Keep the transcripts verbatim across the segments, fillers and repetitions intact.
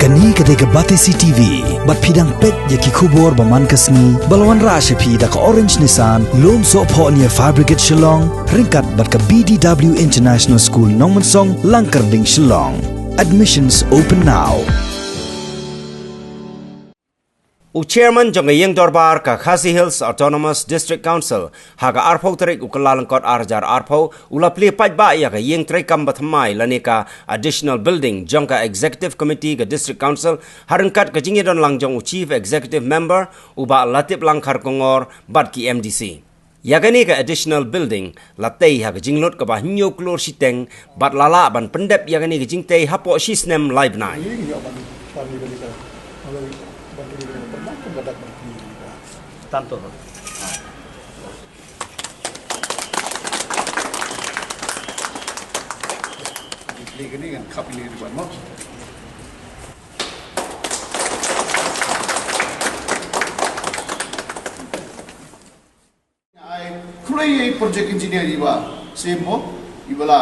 Kane ka dei ka Batesi T V, bad phi dang peit ïa ki khubor ba man ka sngi, ba la wanrah sha phi da ka Orange Nissan, Lumsohphoh near Fire Brigade Shillong, ryngkat bad ka B D W International School Nongmensong, Langkyrding, Shillong. Admissions open now. U Chairman jong ka Ïing Dorbar ka Khasi Hills Autonomous District Council, ha ka arphew tarik u Kyllalyngkot ar hajar arphew, u la plie paidbah ïa ka ïing treikam bathymmai lane ka additional building jong ka Executive Committee ka District Council, ha ryngkat ka jingïadon lang jong u Chief Executive Member, u Bah Latiplang Kharkongor, bad ki M D C. Ïa kane ka additional building la tei ha ka jinglut kaba hynñiew klur shiteng, bad la lah ban pyndep ïa kane ka jingtei hapoh shi snem lai bnai. Ai, khlei project engineer iba, same mo, iba la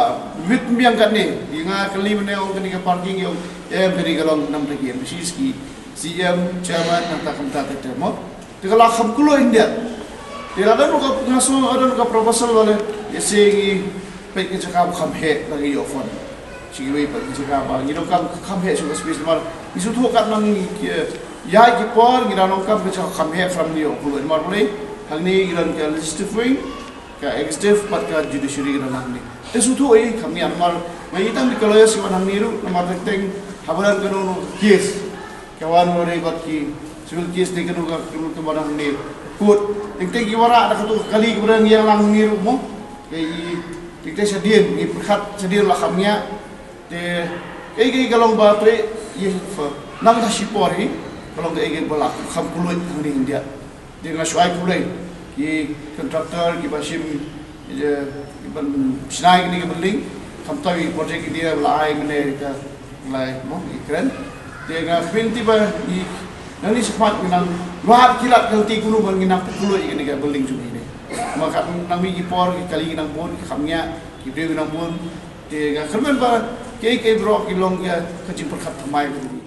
wit miang katne, i nga kali mane ong kani ka parking ïa, em kani ka long nam taki M P C ki, C M, chairman, nangta kumta te mo. Te ka la kham kulo India. Te la don ka nga so, don ka proposal wale, ïa se ngi peit ka jaka ba kham heh, la ngi ïoh fund. Shi kiwei pat ki jaka ba ngi donkam kham heh shuh ka space namar ngi sngewthuh katba ngi, eh, ïaid ki por ngi donkam ka jaka kham heh, kham ngi ïoh pule namar pule hangne ngi don ka legislative wing, ka executive bad ka judiciary ngi don hangne. Te sngewthuh ïa kham ngi namar nga ïohi tang ki lawyers ki wan hangne ruh namar teng teng haba don kano kano ka case. Ka wan wan re bad ki civil case ne kano ka, kano ka wan hangne court. Teng teng ki wanrah da kato ka kali kaba dang ïalang hangne ruh mo. Ka i teng teng shadien ngi pyrkhat shadien la kham ngiah. Te kaei kaei ka long ba treh ïa pha nang da shipor hi ka long kaei kaei ba la kham khlaiñ hangne India. Te nga shu ai khublei ki contractor kiba shim, eh, kiban shna ïa kane ka building. Khamtam i project India ba la ai mynne ka lai mo i kren. Te nga khmih te ba i nangne shakhmat ngi nang wad ki lad ka lynti kumno ban ngi nang pynkuloi ïa kane ka building jong ngi ne. Ma ka nang mih ki por ki kali ki nang bun, ki kham ngiah, ki briew ki nang bun. Te nga kyrmen ba kiei kiei baroh ki long ïa ka jingpyrkhat thymmai ka jong ngi.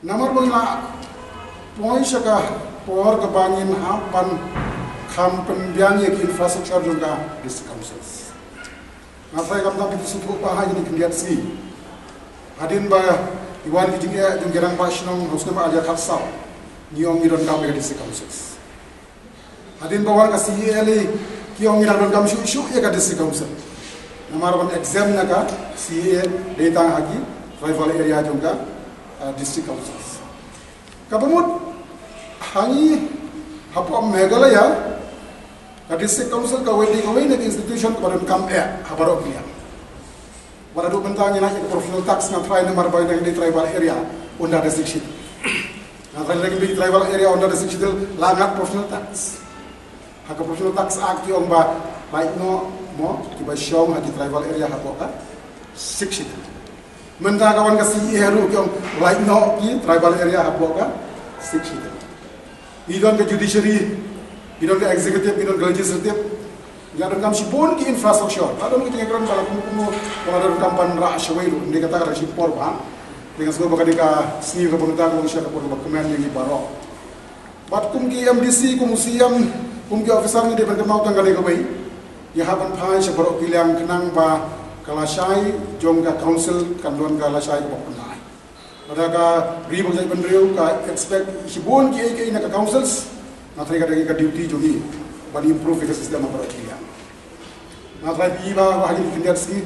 Namar ba ngi la poi sha ka por kaba ngin hap ban kham pynbiang ïa ki infrastructure jong ka District Councils. Nga tharai khamtam phi sngewthuh ba ha kine ki khyndiat sngi hadien ba i wan ki jingeh jong ki rangbah shnong ha u snem ar hajar khatsaw, ngi ong ngi donkam ïa ka District Councils. Hadien ba wan ka C A A lei ki ong ngi dang donkam shuh shuh ïa ka District Council. Namar ban exempt na ka C A A dei tang ha ki tribal area jong ka, ah, District Councils. Kaba mut ha ngi hapoh Meghalaya ka District Council kawei dei kawei na ka institution kaba donkam eh ha baroh ki liang. Wat la dei mynta ngi ngat ïa ka professional tax, nga tharai namar ba ngi dei tribal area under District Schedule. Nga tharai lada ngi dei tribal area under District Schedule la ngat professional tax. Ha ka Professional Tax Act ki ong ba lait noh mo kiba shong ha ki tribal area hapoh ka Sixth Schedule. Mynta ka wan ka C A A ruh ki ong lait noh ki tribal area hapoh ka Sixth Schedule. Ngi don ka judiciary, ngi don ka executive, ngi don ka legislative. Ngi donkam shibun ki infrastructure. Ka don ka jingkren ba la kum kum ba la donkam ban rah shawei ruh. Ynda kata ka dang shipor ba. Te nga sngew ba ka dei ka sngi kaba mynta ka long sha ka por kaba kmen ïa ngi baroh. Bad kum ki M D C, kum u C M, kum ki officer ngi dei ban kynmaw tang ka dei kawei. Ngi hap ban phai sha baroh ki liang khnang ba ka lashai jong ka council kan don ka lashai kaba pynlait. Lada ka ri ba ka jaitbynriew ka expect shibun kiei kiei na ka councils, nga tharai ka dei ka duty jong ngi ban improve ïa ka system ha baroh ki liang. Nga tharai phi ba ha kine ki khyndiat sngi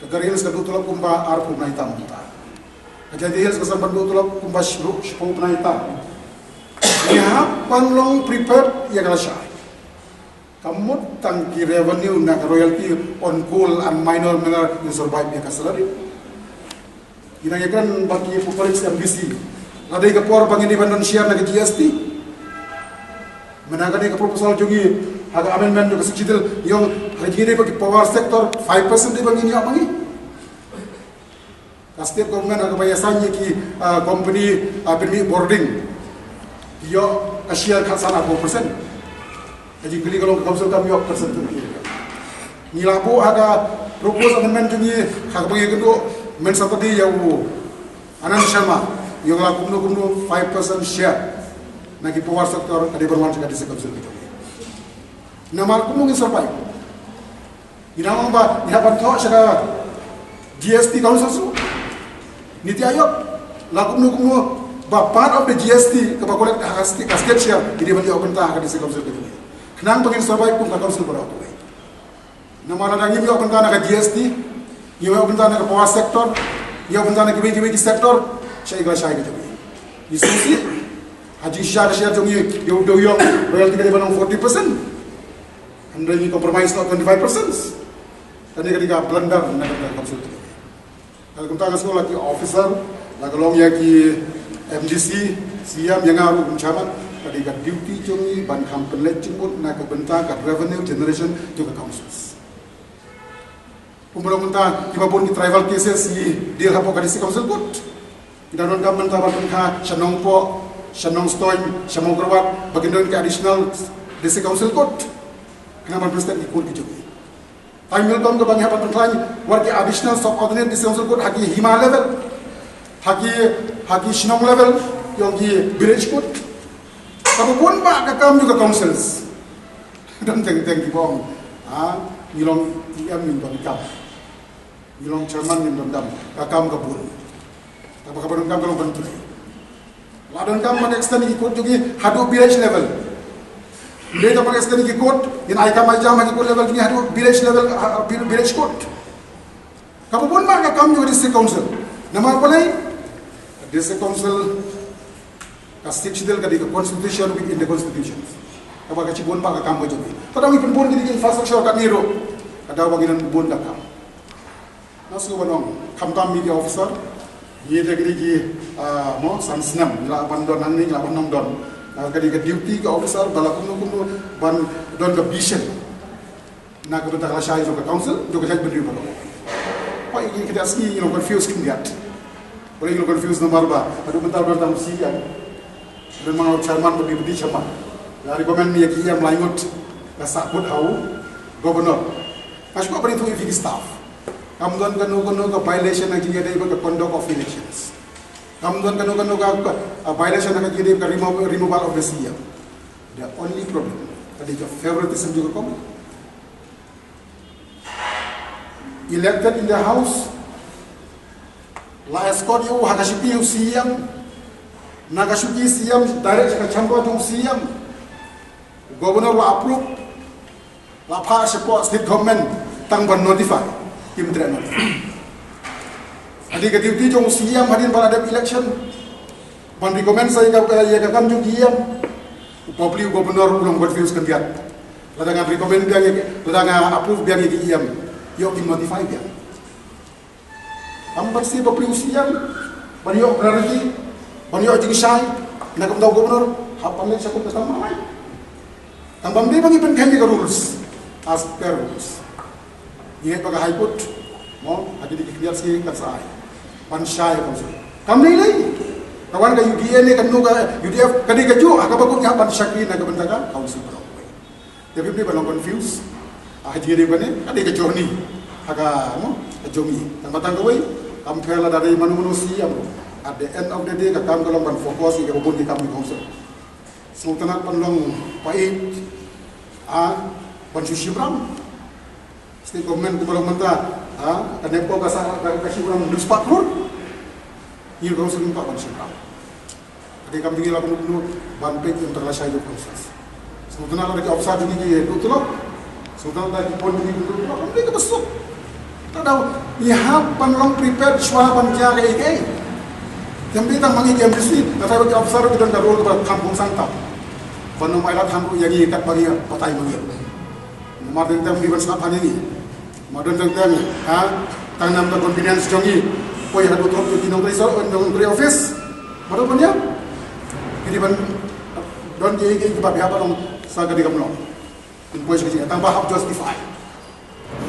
ka Garo Hills ka duh tulop kumba arphew bnai tam mynta. Ka Jaintia Hills ka san ban duh tulop kumba shiphew, shiphew bnai tam. Ngi hap ban long prepared ïa ka lashai. Ka mut tang ki revenue na ka royalty on coal and minor mineral, ngi survive ïa ka salary. Ngi nang ïakren bad ki politics M D C. La dei ka por ba ngin dei ban don share na ka G S T. Mynta ka dei ka proposal jong ngi ha ka amendment jong ka Sixth Schedule, ngi ong ha ka jingïadei bad ki power sector five percent dei ba ngin ïoh ma ngi. Ka state government ha kaba ïasain ïa ki, ah, company, ah, pynmih bording, ki ïoh ka share khatsan arphew percent. Ka jingkylli ka long ka council kam ïoh percent tu. Ngi la buh ha ka proposed amendment jong ngi ha kaba ngi kynduh mynta Saturday ïa u, Anand Sharma, ïoh la kumno kumno five percent share na ki power sector ka dei ban wan sha ka district council ka jong ngi. Namar kumno ngin survive? Ngi nang ong ba ngi hap ban thoh sha ka G S T council ruh. Niti Aayog, la kumno kumno ba part of the G S T kaba collect ha ka state, ka state share, ngi dei ban ïoh bynta ha ka district council ka jong ngi. Khnang ba ngin survive kum ka council baroh kawei. Namar lada ngim ïoh bynta na ka G S T, ngim ïoh bynta na ka power sector, ngim ïoh bynta na kiwei kiwei ki sector, shaei ka la shai ka jong ngi. Ngi sngewsih, ha jingshisha ka share jong ngi, ïa u dewïong, royalty ka dei ban long forty percent. Hynrei ngi compromise noh twenty-five percent. Kane ka dei ka blunder na ka council. Ka kumta nga sngew la ki officer, la ka long ïa ki M D C, C M, ïa nga ruh kum chairman, ka dei ka duty jong ngi ban kham pynleit jingmut na ka bynta ka revenue generation jong ka councils. Kumba long mynta kiba bun ki tribal cases ngi deal hapoh ka District Council Court. Ngi dang donkam mynta ban pynkha sha Nongpoh, sha Nongstoiñ, sha Mawkyrwat, ba kin don ki additional District Council Court. Khnang ban pynsted ki court ki jong ngi. Tang milkom kaba ngi hap ban pynkhlaiñ, wat ki additional subordinate District Council Court ha ki hima level, ha ki, ha ki shnong level, ïa ki village court. Kaba bun bah ka kam jong ka councils. Don teng teng kiba ong, ha, ngi long E M ngim donkam, ngi long chairman ngim donkam, ka kam ka bun. Kaba, kaba donkam ka long ban trei. La donkam ban extend ki court jong ngi haduh village level. Ym dei tang ban extend ki court, ngin ai kam ai jam ha ki court level jong ngi haduh village level, ha, ha, village court. Kaba bun bah ka kam jong ka District Council. Namar balei? District Council, ka Sixth Schedule ka dei ka constitution within the constitution. Kaba ka shibun bah ka kam ka jong ngi. Ka daw ngi pynbun kine ki infrastructure katne ruh, ka daw ba ngi don bun ka kam. Nga sngew ban ong, khamtam ngi ki officer, ngi te kine ki, ah, mo, san snem ngi lah ban don hangne, ngi lah ban nang don. Ah, ka dei ka duty ka officer ba la kumno kumno ban don ka vision na ka bynta ka lashai jong ka council, jong ka jaitbynriew baroh. Poi ngi, kita sngi ngi long confuse khyndiat. Poi ngi long confuse namar ba haduh mynta ba don tang C E M, don ma u chairman, ba dei chairman. La recommend ïa ki E M lai ngut, ka sahkut ha u governor. Ka shu ba dei tu ïa ki staff. Kam don kano kano ka violation ha ka jingïadei bad ka conduct of elections. Kam don kano kano ka, ka, ah, violation ha ka jingïadei bad ka remo-, removal of the C E M. The only problem ka dei ka favoritism jong ka kong. Elected in the house, la escort ïa u ha ka shuki u C E M, na ka shuki C E M direct sha ka chamber jong u C E M. Governor la approve, la phah shapoh state government tang ban notify, kim treh notify. Ka dei ka duty jong u C E M hadien ba la dep election ban recommend sa ïa ka, ïa ka kam jong ki E M. U bapli u governor u long confuse khyndiat. Lada nga recommend biang ïa ki, lada nga approve biang ïa ki E M, ïoh kim notify biang. Tang ban sngewbha bapli u C E M, ban ïoh priority, ban ïoh jingshai na ka bynta u governor, hap ban leit sha court, ka tang ba lai. Tang ba ym dei ba ngi pynkheiñ ïa ka rules, as per rules. Ngi ngeit ba ka High Court, mo, ha kine ki khyndiat sngi kan sa ai ban shai ïa ka council. Kam lei lei, ka wan ka U D A ne kano ka U D F, ka dei kajuh ha kaba kut ngi hap ban shakri na ka bynta ka council baroh. Te phim dei ban long confuse. Ah, ha jingïadei kane, ka dei ka journey ha ka, mo, ka jong ngi. Tang ba tang kawei, kam pher lada dei mano mano C E M. At the end of the day, ka kam ka long ban focus ïa kaba bun ki kam ki council. Sngewtynnat ban long pait, ah, ban shu shim ram. State government kumba long mynta, ah, ka NEEPCO ka sa, ka, ka shim ram hynriew spah klur. Ngi ruh sngewtynnat ban shim ram. Ka dei kam jong ngi la kumno kumno ban peit ïa ka bynta ka lashai jong ka council. Sngewtynnat lada ki officer jong ngi ki duh tulop. Sngewtynnat lada ki bun jong ngi ki duh tulop. Kam dei kaba suk. Te dei ngi hap ban long prepared shuwa ban jia kaei kaei. Te ym dei tang ma ngi ki M D C, lada ki officer ki don ka role kaba kham kongsan tam. Ban ym ailad than ruh ïa ngi katba ngi batai ma ngi. Namar teng teng ki ban sngap ha ngi. Namar don teng teng, ha, tang namar ka convenience jong ngi. Poi haduh thok jong ki nongtrei sor, nongtrei office. Namar don ban ïa. Ki dei ban don ki, ki, kiba bha ba long sa ka dei kam long. Kin poi sha ka jingeh tang ba hap justify.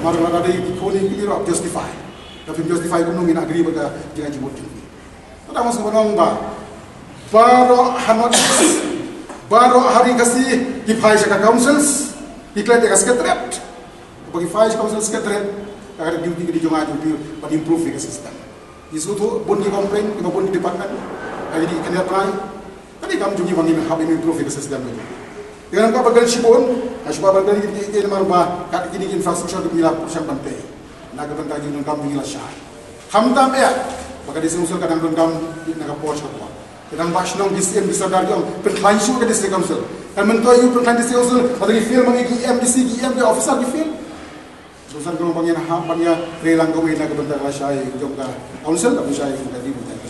Namar lada dei ki khun ki dei hap justify. Lada phim justify kumno ngin agree bad ka jingeh jingmut jong ki. Lada mas ban ong ba baroh ha North East, baroh ha ri Khasi ki phai sha ka councils, ki klet ïa ka secretariat. Ba ki phai sha ka council secretariat, ka duty ka dei jong nga, duty ban improve ïa ka system. Ngi sngewthuh bun ki complain kiba bun ki department. Ka dei ka dei trai. Ka dei kam jong ngi ba ngin hap ban improve ïa ka system. Ïa kane ka ba kren shibun, ka shuwa ban kren ïa ki, ïa namar ba ka dei ki infrastructure kiba ngi la pyrshang ban tei na ka bynta ki nongkam ba ngi la shai. Khamtam eh ba ka District Council ka dang donkam na ka por sha ka por. Ka dang ba shnong ki siem ki sordar ki ong pynkhlaiñ shuh ka District Council. Kan myntoi ïa u pynkhlaiñ District Council, haba ki fail ma ngi ki MDC, ki MP, officer ki fail. Sngewsarong ba ngin hap ban ïa trei lang kawei na ka bynta ka lashai jong ka council, ka lashai jong ka dei bynta.